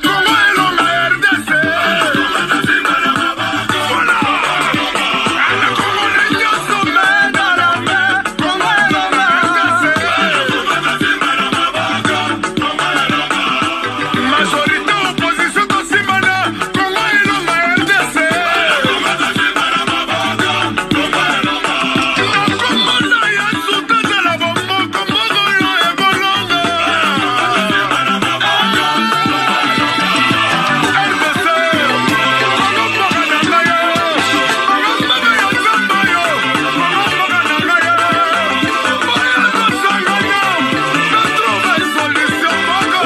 Kongo elonga RDC. Voilà. Ala Congolais nyonso main dans la main. Kongo elonga RDC. Majorité opposition tosimbana. Kongo elonga RDC. Nakomona Yesu tozala bomoko mbongo yo ekolonga. RDC, Kongo mboka na ngai yo. Kongo mboka ya Nzambe yo. Kongo mboka na ngai yo. Boya tosangana, totrouve solution moko.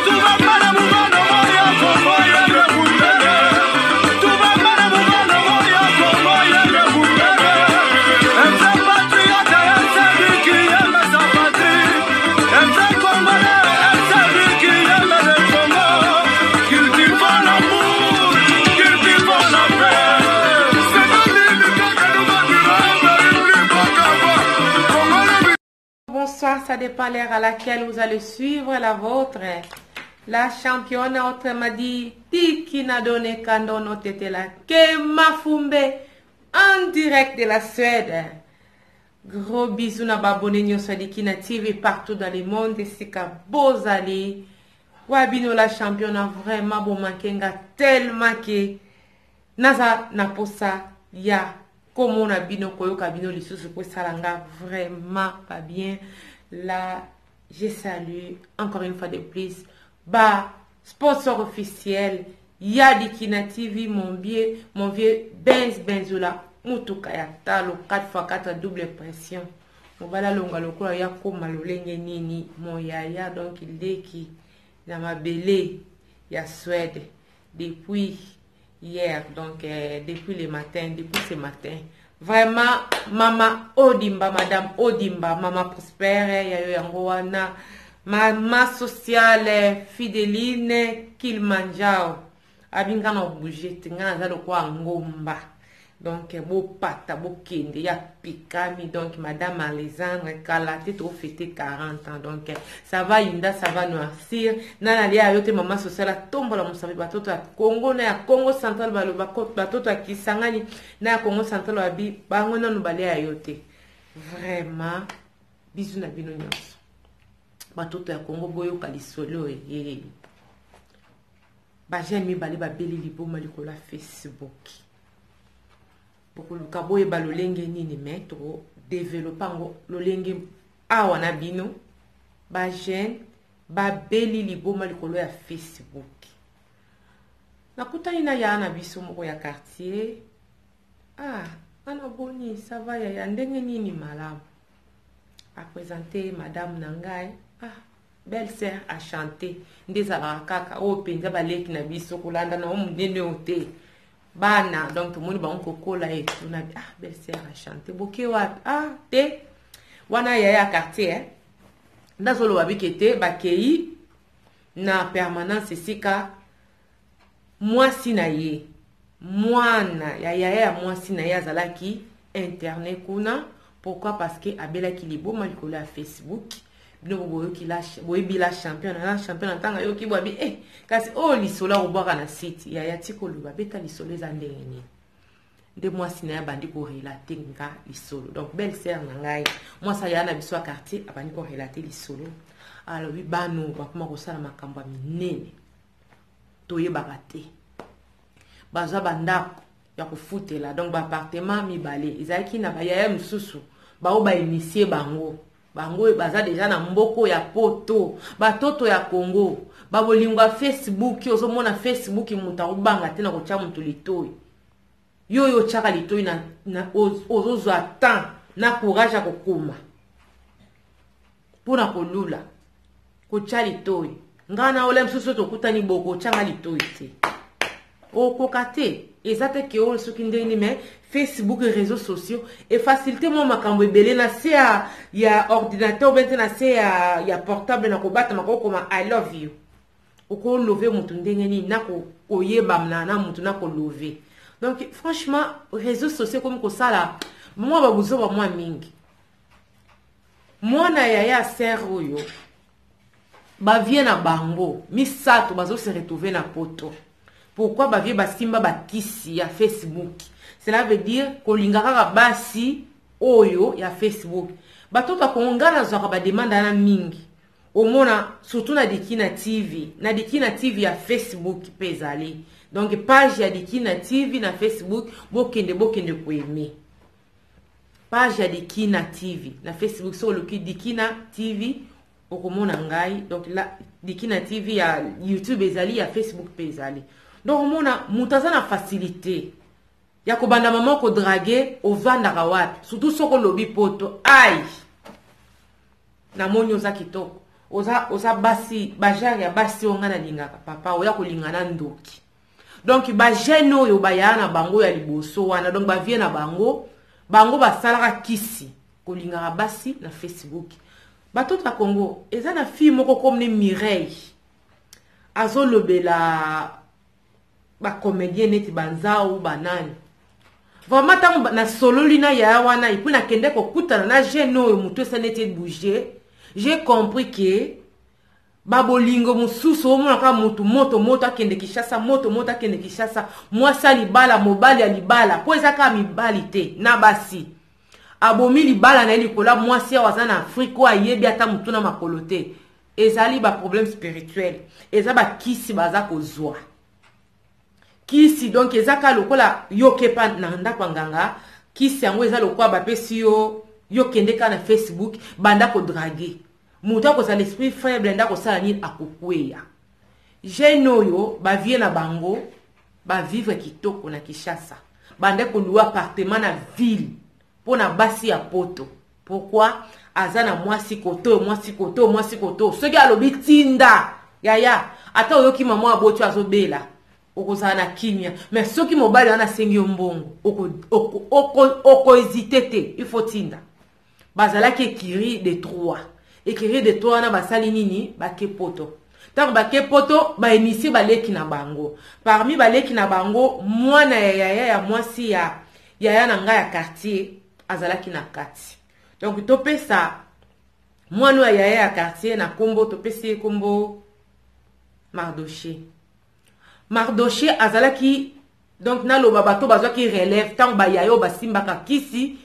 Tubambana mubano moya Kongo yende bundele. Tubambana mubano moya Kongo yende bundele. Un vrai patriote est celui qui aime sa patrie. Un vrai Congolais est celui qui aime le Congo. Cultivons l'amour, cultivons la paix. C'est 2000 que nous bâtirons un plus beau qu'avant. Congolais. Bonsoir, ça dépend l'heure à laquelle vous allez suivre la vôtre. La championne, autrement dit, Tikina Done Kandono Tetela Kemafumbe, en direct de la Suède. Gros bisous na ba abonnés nyonso ya Dikina TV partout dans le monde, esika bozali. Wabino la championne vraiment bomanke nga tellement que naza na posa ya komona bino koyoka bino lisusu po esala nga vraiment pas bien. Là, je salue encore une fois de plus ba sponsor officiel ya Dikina TV, mon vieux Benz Benzola, mutuka ya talo 4x4 double pression. Mobala longa lokola ya koma lolenge nini mon yaya, donc leki na mabele ya Suède depuis hier, donc depuis le matin, depuis ce matin. Vraiment, Mama Odimba, Madame Odimba, Mama Prospère, yayo yango wana, Mama Sociale, Fideline Kilimanjaro. Abinga na bouger te, nga naza lokola ngomba. Donc bopata bokende ya pikami. Donc Madame Alexandre kala te tofete 40 ans, donc ça va inda, ça va noircir. Nana lia yo te mama sociale atombola mosapi batoto ya Congo na ya Congo Central, baloba batoto ya Kisangani na ya Congo Central babi bango nanu balia yo te. Vraiment bisous na bino nyonso batoto ya Congo, boyoka lisolo ye bajeune mibale babeli liboma likolo ya Facebook. Bokoluka boyeba lolenge nini me tokodévelopper yango lolenge awa na bino. Bajeune babeli liboma likolo ya Facebook. Nakutani na yaya na biso moko ya quartier. Ah, ana boni, ça va yaya? Ndenge nini? Malamu. Aprésenter madame na ngai. Ah, belle sœur a chanté nde ezalaka kaka oyo mpenza baleki na biso kolanda na o monene oyo te bana. Donc tomoni bango kokola etuna. Ah, belle sœur a chanté, boke wapi? Ah te, wana yaya ya quartier eh? Nde azoloba bike te, bakei na permanence esika mwasi na ye, mwana ya yaya ya mwasi na ye azalaki interné kuna. Pourquoi? Parce que abelaki liboma likolo ya Facebook. Bino boyoki, boyebi la championne na championne ntango ayoki bwabi eh, kasi oyo lisolo akobwaka na site. Yaya ti koloba beta lisolo eza ndenge nini? Nde mwasi na ye abandi korelater nga lisolo. Donc belle sœur na ngai, mwasi aya na biso ya quartier, abandi korelater lisolo. Alobi bano bakoma kosala makambo ya minene toyebaka te. Bazwa bandako ya kofutela, donc baappartement mibale ezalaki na bayaya mosusu bao bainitier bango. Bango oyo baza déjà na mboko ya poto, batoto ya Congo babolingo ya Facebook. Ozomona Facebook, moto akobanga te na kotia moto litoi. Yo oyo otiaka litoi, ozozwa temps na courage ya kokoma mpona kolula kotia litoi. Ngai na ola mosusu tokutani boko otianga litoi te, okoka te. Eza te ke oyo soki ndenge nini, mais Facebook, réseaux sociaux efacilité mwa makambo ebele. Na se ya ordinateur obe te, na se ya portable, na kobatama kokoma "I love you". Okolove motu ndenge nini na koyebana na motu na kolove? Donc franchement, réseaux sociaux ekomi kosala mwa babuzoba mwa mingi. Mwana yaya sœur oyo Bavie na bango misato bazo se retrouver na poto. Pourquoi bavie basimba bakisi ya Facebook? Cela veut dire kolinga kaka basi oyo ya Facebook. Batoto ya Kongo, ngai nazwaka bademande wana mingi, omona surtout na Dikina TV, na Dikina TV ya Facebook mpe ezali, donc page ya Dikina TV na Facebook, bokende bokende koeme page ya Dikina TV na Facebook. Soki oluki Dikina TV, okomona ngai. Donc la Dikina TV ya YouTube ezali, ya Facebook mpe ezali. Donc omona moto aza na facilité ya kobanda mama kodraguer. Ovandaka wapi? Surtout soki olobi poto, ai, namoni oza kitoko, oza basi, bagenre ya basi oyo ngai nalingaka. Papa, oya kolinga na ndoki. Donc bajeune oyo baya na bango ya liboso wana, donc bavie na bango, bango basalaka kisi kolingaka basi na Facebook. Batoto ya Congo, eza na fille moko comme Mireille, azolobela bacomédien neti banzau banani. Vraiment, ntango nasololi na yaya wana et puis nakende kokutana na jeune oyo, motu esa neti ebouge, j'ai compris ke babolingo mosusu omonaka motu moto moto akende Kinshasa, moto moto akende Kinshasa, mwasi ya libala, mobali ya libala, mpo eza kaka mibali te na basi. Abomi libala na ye likolo ya mwasi awa aza na Afrike, oyo ayebi ata motu na makolo te. Ezali baproblème spirituel, eza bakisi baza kozwa kisi. Donc eza kaka lokola yo kepa na ndako ya nganga, kisi yango eza lokola bapesi yo, yo kende kaka na Facebook, banda kodraguer. Moto akozala esprit faible nde akosala nini? Akokweya. Jeune oyo, bavie na bango bavivre kitoko na Kinshasa, banda kolouer appartement na ville mpo na basi ya poto. Pourquoi? Aza na mwasi koto, mwasi koto, mwasi koto. Soki alobi tinda, yaya, ata oyoki mama aboti azobela, okozala na kimia. Mais soki mobali wana asengi yo mbongo, okohésiter te, il faut tinda. Bazalaki écurie de trois. Écurie de trois wana basali nini? Bake poto. Ntango bake poto, bainitier baleki na bango. Parmi baleki na bango, mwana ya yaya ya mwasi ya yaya na ngai ya quartier azalaki na kati. Donc topesa mwana oyo ya yaya ya quartier na nkombo, topesi ye nkombo Mardoche. Mardoche azalaki, donc naloba bato bazwaki relève ntango bayaya oyo basimbaka kisi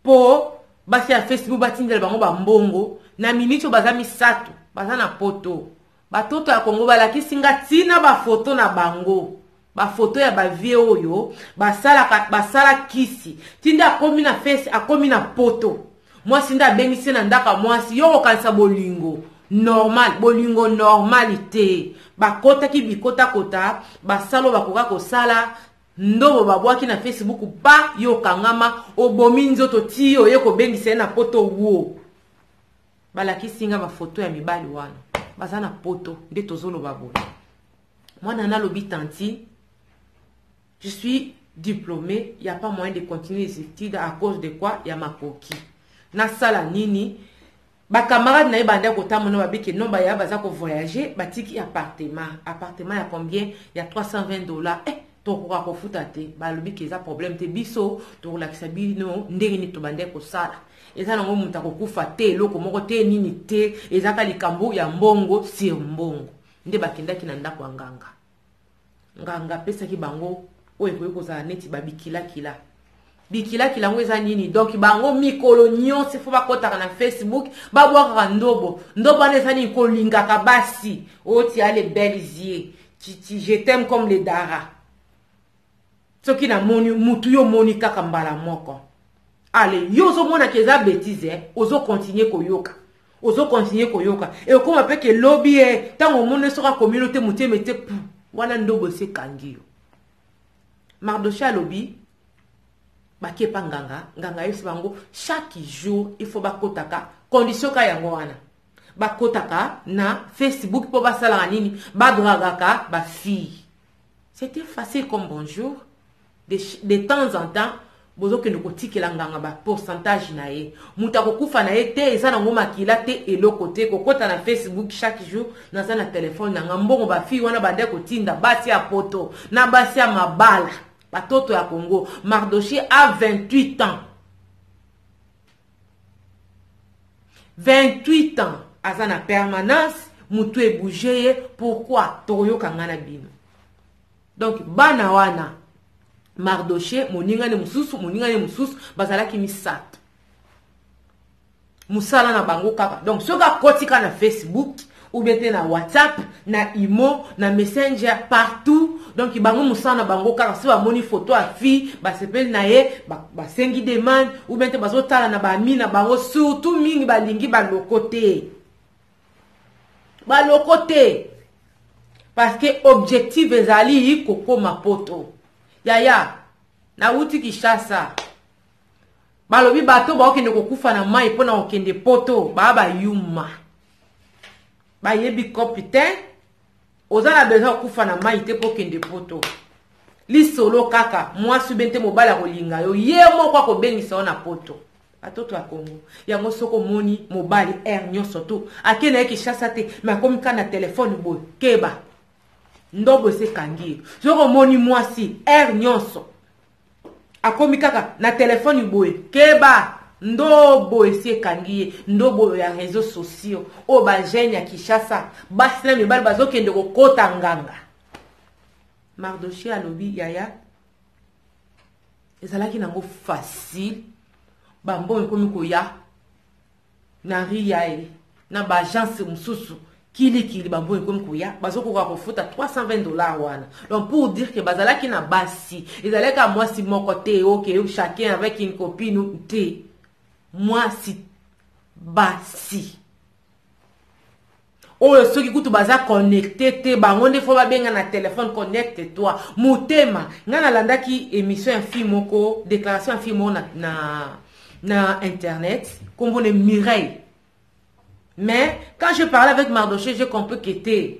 mpo basi ya Facebook batindela bango bambongo. Na miniti oyo baza misato, baza na poto. Batoto ya Kongo balakisi nga ntina bafoto na bango, bafoto ya bavie oyo basalaka, basala kisi. Ntinda akomi na fesi, akomi na poto, mwasi nde abengisi na ndako ya mwasi. Yo kokanisa bolingo normal, bolingo normal te. Bakotaki bikotakota, basala oyo bakoka kosala, ndobo babwaki na Facebook. Pa yo okangama, obomi nzoto ti oye kobengisa ye na poto. Wo balakisi nga bafoto ya mibali wana baza na poto. Nde tozoloba boye, mwana nalobi: "Tantine, je suis diplômé, y a pas moyen de continuer les études à cause de quoi? Ya makoki. Nasala nini?" Bacamarade na ye banda kotamona, babiki non, baya baza kovoyage, batiki appartement. Appartement ya combien? Ya 320 $. Eh, tokoka kofuta te. Balobi ke eza problème te, biso tokolakisa bino ndenge nini tobande kosala. Eza nango moto akokufa te, eloko moko te, nini te, ezaka likambo ya mbongo sur mbongo. Nde bakendaki na ndako ya nganga. Nganga apesaki bango oyo ekoki kozala neti babikilakila. Bikilakila yango eza nini? Donc bango mikolo nyonso fo bakɔtaka na Facebook, babwakaka ndobo. Ndobo wana eza nini? Kolingaka basi oyo tia les belles yeux, je t'aime comme le dara. Soki namoni mutu, yo omoni kaka mbala moko, ale yo ozomonaka eza bétise, eh? Ozocontinuer koyoka, ozocontinuer koyoka, ekóma mpe ke lobi ye ntango omoni soki akomino te, motema ete pu wana, ndobo esi ekangi yo. Mardoche alobi bakepa nganga. Nganga ayebisi bango chaque jour il faut bakotaka, condition ka yango wana, bakotaka na Facebook mpo basalaka nini? Badragaka bafille. C'était facile comme bonjour. De temps en temps bozokende kotikela nganga bapourcentage na ye. Moto akokufa na ye te, eza nango makila te, eloko te. Kokɔta na Facebook chaque jour, naza na telefone na nga, mbongo bafille wana bande kotinda, basi ya poto na basi ya mabala. Batoto ya Congo, Mardoche a 28 ans, 28 ans, aza na permanence. Motu ebouge ye pourquoi? Tokoyoka ngai na bino. Donc bana wana, Mardoche, moningani mosusu, moningani mosusu, bazalaki misato. Mosala na bango kaka, donc soki akoti kaka na Facebook ou bien te na WhatsApp, na Imo, na Messenger, partout, donc bango mosala na bango kaka soki bamoni photo ya fille, basepeli na ye, basengi demande ou bien te bazotala na baami na bango. Surtout mingi balingi baloko te, baloko te, parce que objectif ezali kokoma poto. Yaya, nawuti Kinshasa, balobi bato baokende kokufa na mai mpo na kokende poto, baa bayuma, bayebi kopi te. Oza na besoin kokufa na mai te mpo okende poto. Lisolo kaka mwasi ube te mobali akolinga yo, ye moko akobengisa yo na poto. Batoto ya Kongo yango, soki omoni mobali aire nyonso to ake na ye Kinshasa te, me akomi kaka na telefone boye, keba, ndobo esi ekangi ye. Soki omoni mwasi aire nyonso akomi kaka na telefone boye, keba, ndobo esi ekangi ye. Ndobo oyo ya réseaux sociaux oyo bajeune ya Kinshasa, basi na mibali, bazokende kokota nganga. Mardoche alobi: yaya, ezalaki nango facile, bambongo ekomi koya na ria ye na baagence mosusu kilikili, bambongo ekomi koya, bazokoka kofuta 320 $ wana. Donc pour dire que bazalaki na basi, ezalaki kaka mwasi moko te, ok, chacun avec une copine te, mwasi, basi oyo soki kutu baza connecté te, bango nde fo babenga na telefone: "Connecte toi." Motema ngai, nalandaki émission ya fille moko, déclaration ya fille moko na internet, kombo ne Mireille. Mais quand je parlais avec Mardoché, j'ai compris que te,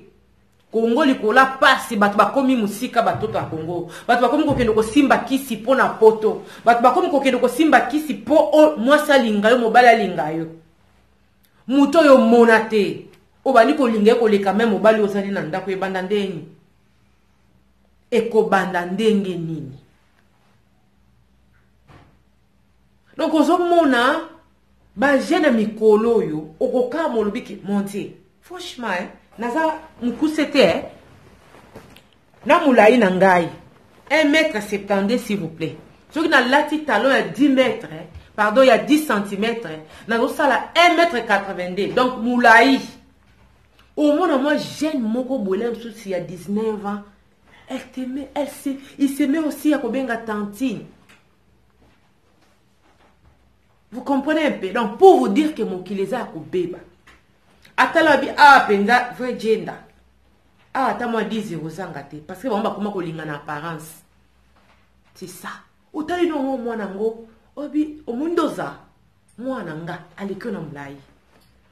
Kongo likolo pasi, bato bakomi mosika. Batoto ya Kongo, bato bakomi kokende kosimba kisi mpo na poto, bato bakomi kokende kosimba kisi mpo mwasi alinga yo, mobali alinga yo. Moto oyo omona te, obandi kolinga ye koleka me mobali ozali na ndako. Ebanda ndenge, ekobanda ndenge nini? Donc ozomona bajeune ya mikolo oyo, okokama, olobi ke mon Dieu, franchement, eh, naza mokuse te, eh? Na molai na ngai 1 mètre 72, s'il vous plaît. Soki nalati talon ya 10 mètre, pardon, ya 10 cm, nazosala 1 mètre 82. Donc molai, omona mwa jeune moko boye mosusu ya 19 ans, elle te met, elle se, il se met aussi ya kobenga tantine. Vous comprenez un peu? Donc pour vous dire que mokili eza ya kobeba. Atala bi awa mpenza vrai gender awa, ata mwa 10 ekozanga te, parce que bango bakoma kolinga na apparence, c'est ça. Otali nongo mwana yango, obi omoni nde oza mwana nga aleki yo na molai.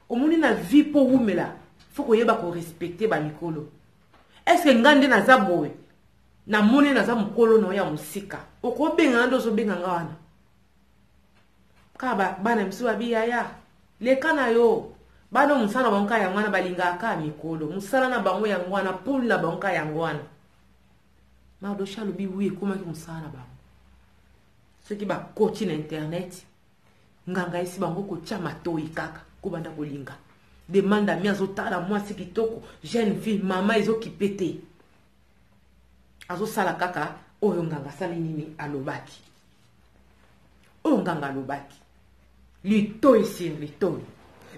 Omoni, na vie, mpo wumela, fo koyeba korespecte bamikolo. Est-ce nga nde naza boye, namoni naza mokolo na oyo ya mosika, okobenga nde ozobenga nga wana kaka bana misu babi: "Yaya, leka na yo." Bana, mosala na bango kaka yango wana, balingaka kaka mikolo, mosala na bango yango wana, pule na bango kaka yango wana. Mardoche alobi: oui, ekomaki mosala na bango. Soki bakoti na internet, nganga esi bango kotia matoi kaka kobanda kolinga demande. Ami azotala mwasi kitoko, jeune fille, mama ezokipe te, azosala kaka oyo nganga asali nini, alobaki, oyo nganga alobaki. Litoi sur litoi,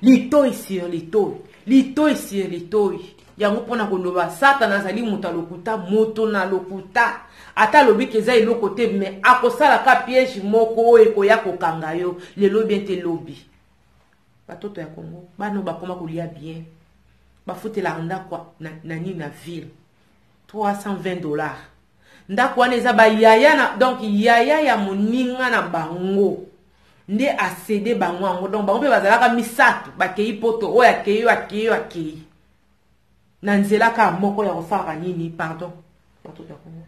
litoi sur litoi, litoi sur litoi. Yango mpona koloba, Satana azali moto alokuta, moto na lokuta. Ata alobiki eza eloko te, me akosalaka piège moko oyo ekoya kokanga yo lelo bien te lobi. Batoto ya Kongo, bana oyo bakoma kolia bien, bafutelaka ndako na nini, na ville, 320 $. Ndako wana eza bayaya na, donc yaya ya moninga na bango nde acéder bango yango. Donc bango mpe bazalaka misato, bakei poto, oyo akei, oyo akei, oyo akei na nzela kaka moko ya kosalaka nini, pardon, batoto ya Kongo,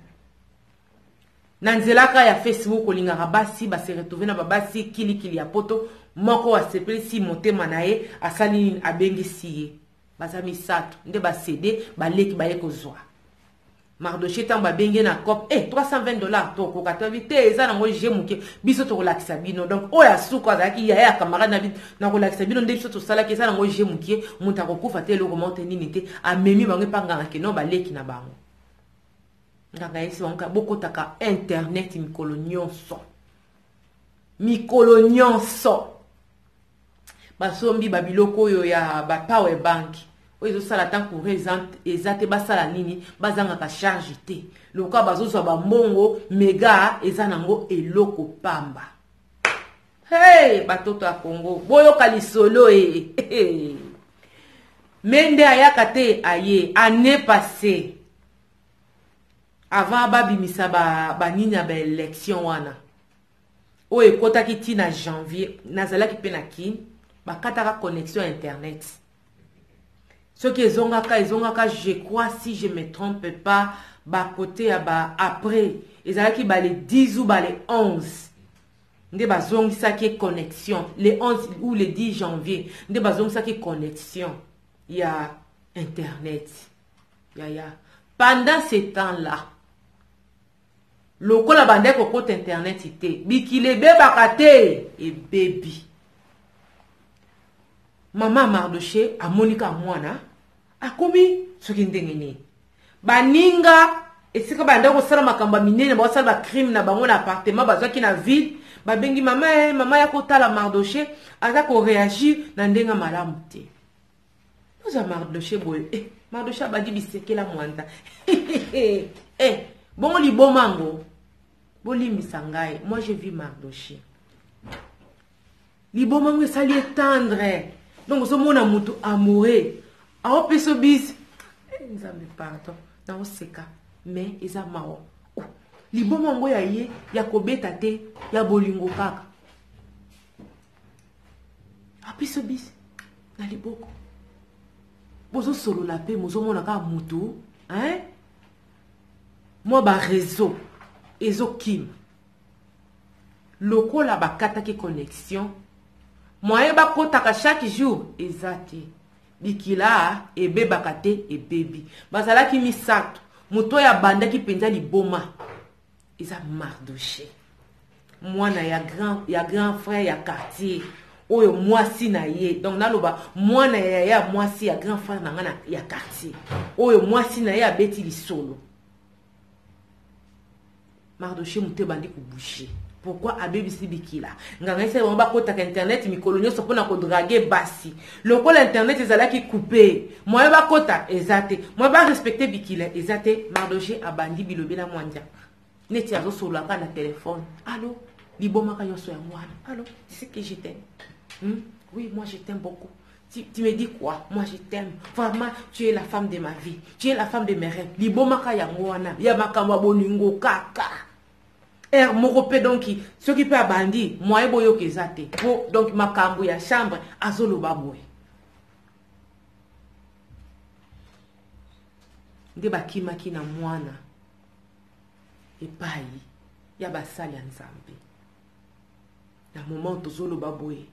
na nzela kaka ya Facebook. Olingaka basi, base retrouve na babasi kilikili ya poto. Moko asepelisi motema na ye, asali nini? Abengisi ye. Baza misato nde bacéder, baleki baye kozwa. Mardoche ntango babengi ye na cop e 320 dollars, tokoka toyebi te, eza nango je moke, biso tokolakisa bino. Donc oyo asuku azalaki yaya ya camarade na bino, nakolakisa bino nde biso tosalaki, eza nango je moke, moto akokufa te, eloko moko te, nini te. Amemi bango epa nganga keno baleki na bango. Nganga ayebisi bango kaka bokotaka internet mikolo nyonso, mikolo nyonso. Basombi babiloko oyo ya ba power bank oyo ezosala tant courant eza te, basala nini, bazangaka charge te, lokola bazozwa bambongo mega, eza nango eloko pamba. Hey, batoto ya Congo, boyoka lisolo e me nde ayaka te. Aye année passée, avant babimisa banini ya baélection wana oyo ekɔtaki ntina janvier, nazalaki mpe na Kine, bakataka connexion ya internet. Soki ezongaka, ezongaka, je crois, si je me trompe pas, bakote ya ba après ezalaki ba le 10 ou ba le 11 nde bazongisaki connexion, le 11 ou le 10 janvier nde bazongisaki connexion ya internet. Yaya, pendant ce temps là, lokola bandaki kokota internet te, bikila ebebaka te, ebebi. Mama Mardoche amoni ka mwana akomi soki ndenge nini. Baninga esika bandaki kosala makambo ya minene, bakosala bacrime na bango na appartement bazwaki na ville, babengi mama e mama ya kotala Mardoche aza koréagir na ndenge malamu te. Ozwa Mardoche boye eh, Mardoche abandi bisekela mwanza eh, bongo liboma yango. Bolimbisa ngai, moi j'ai vu Mardoche, liboma yango esali etendre. Donc ozomona motu amoureux aopesa bise eh, Nzambe pardon, naoseka, mais eza mawa. Oh, liboma yango ya ye ya kobeta te, ya bolingo kaka. Apesa bise na liboko, bozosolola mpe mozomona kaka motu, hein? Mwa baréseau ezokima lokola bakataki connexion, moyen bakotaka chaque jour eza te, bikila ebebaka te, ebebi. Bazalaki misato, moto oyo abandaki mpenza liboma eza Mardoche, mwana ya grand frère ya quartier oyo mwasi na ye, donc naloba mwana ya ya mwasi ya grand frère na ngai ya quartier oyo mwasi na ye abeti lisolo. Mardoche moto ebandi kobouger. Pourquoi abebisi bikila? Nganga esali bango bakotaka internet mikolo nyonso mpona kodraguer basi. Lokola internet ezalaki coupé, moyen bakota eza te, moyen barespecter bikila eza te. Mardoche abandi bilobela mwandia neti azosololaka na telefone. Allo, libomaka nyonso yango wana. Allo, tu sais que je t'aime, Oui, moi je t'aime beaucoup. Tu me dis quoi? Moi je t'aime vraiment, tu es la femme de ma vie, tu es la femme de mes rêves. Libomaka yango wana ya makambo ya bolingo kaka aire moko mpe. Donc soki mpe abandi, moyen boyoka eza te, po donc makambo ya chambre azoloba boye nde bakimaki na mwana epai ya basali ya Nzambe. Na moment tozoloba boye,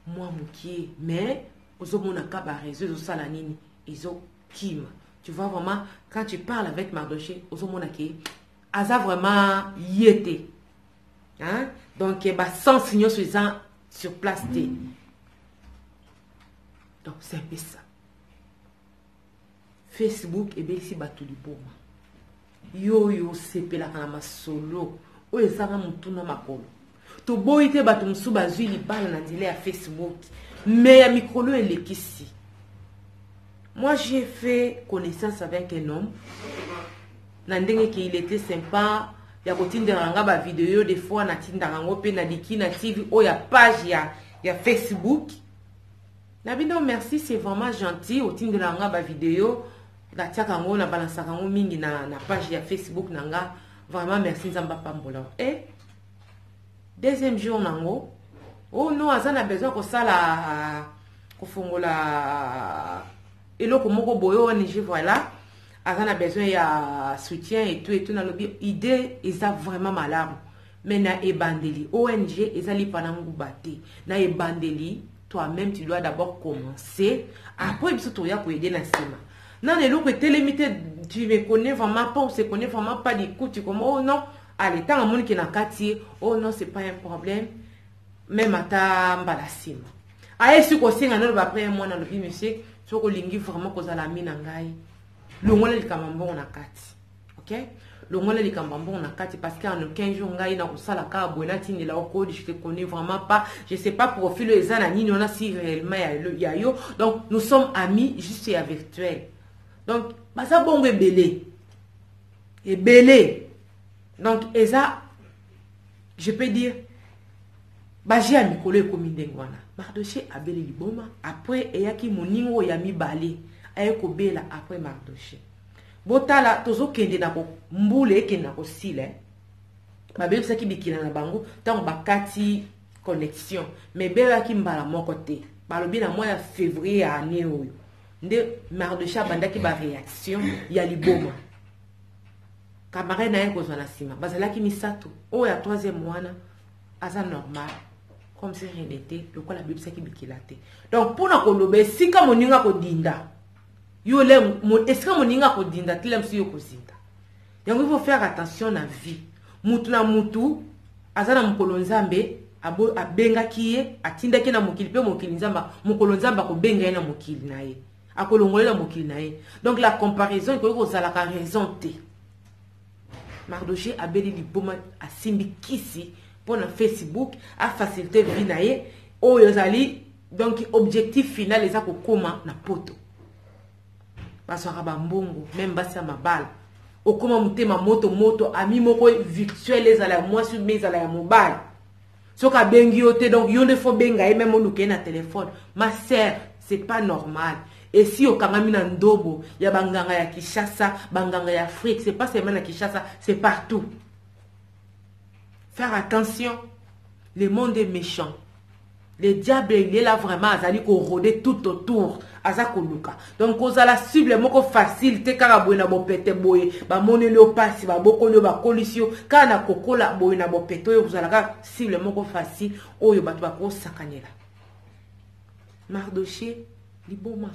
mwa mokie, mais ozomona ka baréseau ezosala nini, ezokima. Tu vois vraiment, quand tu parles avec Mardoché, ozomona ke aza vraiment ye te, hein? Donc basens nyonso eza sur place te. Donc c'est un peu ça. Facebook ebelisi bato liboma. Yo oyo osepelaka na masolo oyo ezanga motuna makolo, toboyi te, bato mosusu bazwi libala na nzela ya Facebook, mais ya mikolo elekisi. Moi j'ai fait connaissance avec un homme na ndenge ke il était sympa ya kotindela nga bavideo. Des fois natindaka yango mpe na Dikina TV oyo ya page ya Facebook na bino. Merci, c'est vraiment gentil, otindelaka nga bavideo, natiaka yango, nabalansaka yango mingi na page ya Facebook na nga. Vraiment merci, Nzambe apambola. E deuxième jour nango, oh non, aza na besoin kosala, kofongola eloko moko boye, ONG, voilà, aza na besoin ya soutien et tout et tout. Nalobi idée eza vraiment malamu, mais na ebandeli, ONG eza lipa na nguba te. Na ebandeli, toi-même tu dois d'abord commencer, après biso toya koaider na nsima. Nanu eloko etelemi te, tu me connais vraiment pas, on se connaît vraiment pas, du coup tu comme oh non, allez, ntango amoni ke na kati ye, oh non, c'est pas un problème, même ata mbala nsima aye si kosenga nano ba après mwana alobi monsieur, soki olingi vraiment kozala ami na ngai, longola likambo mbongo na kati, ok, longola likambo mbongo na kati, parce que en aucun jour ngai nakosala kaka boye natindela yo code. Je te connais vraiment pas, je sais pas profil oyo eza na nini wana, si réellement ya yo. Donc nous sommes amis juste ya virtuel. Donc baza bongo ebele ebele. Donc eza, je peux dire, baje ya mikolo ekomi ndenge wana. Mardoche abeli liboma. Après eyaki moninga oyo ya mibale aye kobela après Mardoche. Botala, tozokende na mbula ekende na kosila. Babebisaki bikila na bango ntango bakati connexion, mais ebelaki mbala moko te. Balobi na mois ya février ya année oyo nde Mardoche abandaki baréaction ya liboma. Camarade na ye kozwa na nsima, bazalaki misato. Oyo ya troisième wana aza normal, comme si rien n'était, lokola abebisaki bikila te. Donc mpona koloba, esika moninga kodinda yo le, esika moninga kodinda te, le mosusu yo kozinda yango. Il faut faire attention na vie. Mutu na mutu aza na mokolo Nzambe abengaki ye, atindaki na mokili, mpe mokili Nzambe, mokolo Nzambe akobenga ye na mokili na ye, akolongola na mokili na ye. Donc la comparaison ekoki kozalaka raison te. Mardoche abeli liboma, asimbi kisi mpo na Facebook afacilité vie na ye oyo ezali. Donc objectif final eza kokóma na Poto. Bazwaka bambongo, même basi ya mabala. Okóma motema moto moto, ami moko virtuel, ezala ya mwasi me ezala ya mobali, soki abengi yo te, donc yo nde faut benga ye, même oluka ye na telefone. Ma sœur, c'est pas normal. Esi okangami na ndobo ya banganga ya Kinshasa, banganga ya Afrique. C'est pas seulement na Kinshasa, c'est partout. Faire attention, le monde est méchant. Le diable, il est là vraiment, azali korôder tout autour, aza koluka. Donc kozala cible moko facile te kaka boye na bopete boye. Bamoneli yo mpasi, babokoli yo, bakolisi yo kaka na kokola boye na bopete oyo, kozala kaka cible moko facile oyo bato bakosakanela. Mardoche liboma,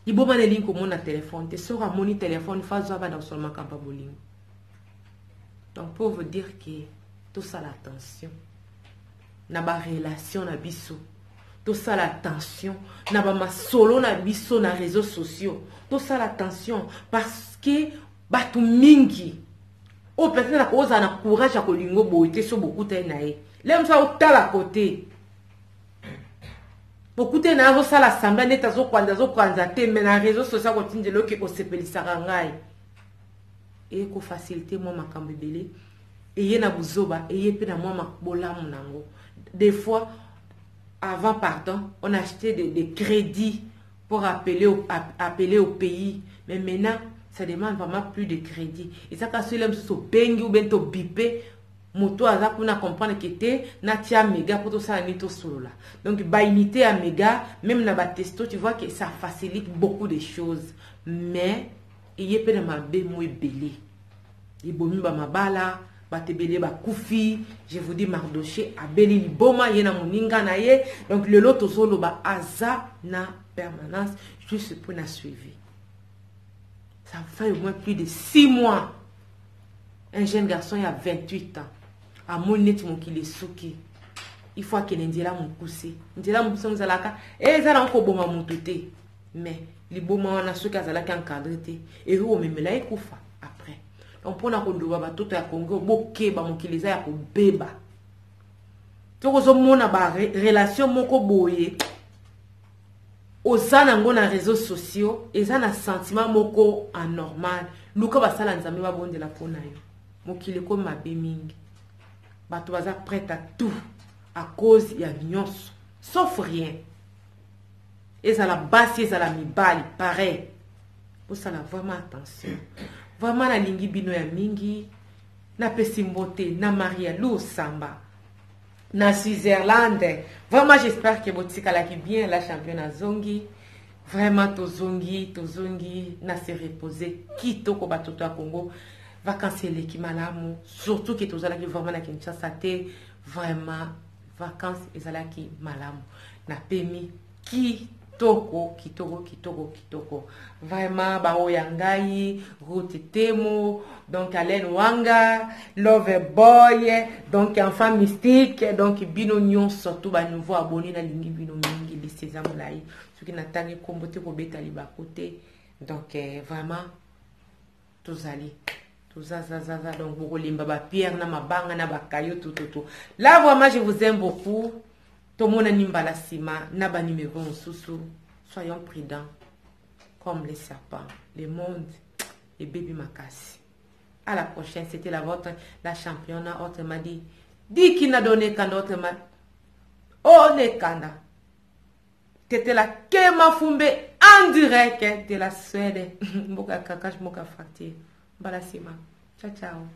liboma na elingi komona telefone te. Soki amoni telefone, fa azwa banda kosala makambo ya bolingo. Donc pour vous dire que tosala attention na barelation na biso, tosala attention na bamasolo na biso na réseaux sociaux, tosala attention, parce que bato mingi oyo peut-être akozala na courage ya kolingo boye te. So bokutani na ye le mosu, aotala kote bokutani na ye, azosala semblant neti azokwanza, azokwanza te, mais na réseau social akotindela oke osepelisaka ngai. Ekofacilité mwa makambo ebele eye na buzoba, eye mpe na mwa bolamu nango. Des fois avant, pardon, on achetait des crédits pour appeler au pays, mais maintenant ça demande vraiment plus de crédit. Ezaka soki mosusu obengi ou bien tobipe, moto aza kuna comprendre ke te, natia méga mpo tosala nini, tosolola. Donc baunité ya méga, même na batexto, tu vois que ça facilite beaucoup de choses, mais eye mpe na mabe mo ebele, ebomi bamabala, bato ebele bakufi. Je vous dis, Mardoche abeli liboma, ye na moninga na ye. Donc lelo tozoloba, aza na permanence juste mpona suivi. Ça fait au moins plus de 6 mois. Un jeune garçon ya 28 ans amoni neti mokili esuki, il faut akende nzela mokuse. Nzela mokuse ezalaka eza nango koboma motu te, mais liboma wana, soki azalaki encadré te, ekoki komemela ye kufa après. Donc mpona koloba, batoto ya Congo, bokeba, mokili eza ya kobeba. Soki ozomona barelation moko boye oza nango na réseaux sociaux, eza na sentiment moko anormal, luka basala Nzambe babondela mpo na yo. Mokili ekomi mabe mingi, bato baza prête à tout à cause ya nyonso sauf rien. Ezala basi, ezala mibali, pareil. Bosala vraiment attention. Vraiment nalingi bino ya mingi. Napesi mbote na Maria Lusamba na Switzerland. Vraiment j'espère que botikalaki bien. La championne azongi, vraiment tozongi, tozongi na se reposer kitoko. Batoto ya Congo, vacances eleki malamu, surtout ke tozalaki vraiment na Kinshasa te. Vraiment vacances ezalaki malamu, napemi kitoko. Kitoko, kitoko, kitoko, kitoko. Vraiment, baoyo ya ngai, Ruth Temo, donc Alain Wanga, Love Boy, donc Enfant Mystique, donc bino nyonso tout ba nouveau abonné na lingi bino mingi liste eza molai. Soki natangi kombo te kobeta libaku te. Donc eh, vraiment tozali tozazazaza donc bokolemba ba pierre na mabanga na bakayo tututu. Là vraiment je vous aime beaucoup. Tomonani mbala sima na ba numéro mosusu. Soyons prudents comme les serpents. Le monde ebebi makasi. À la prochaine, c'était la vôtre, la championne, autrement dit, Dikina donné kanda, autrement, oh, kanda. C'était la Kema Fumbe en direct de la Suède. Mboka kakash, mboka fracture. Mbala sima. Ciao, ciao.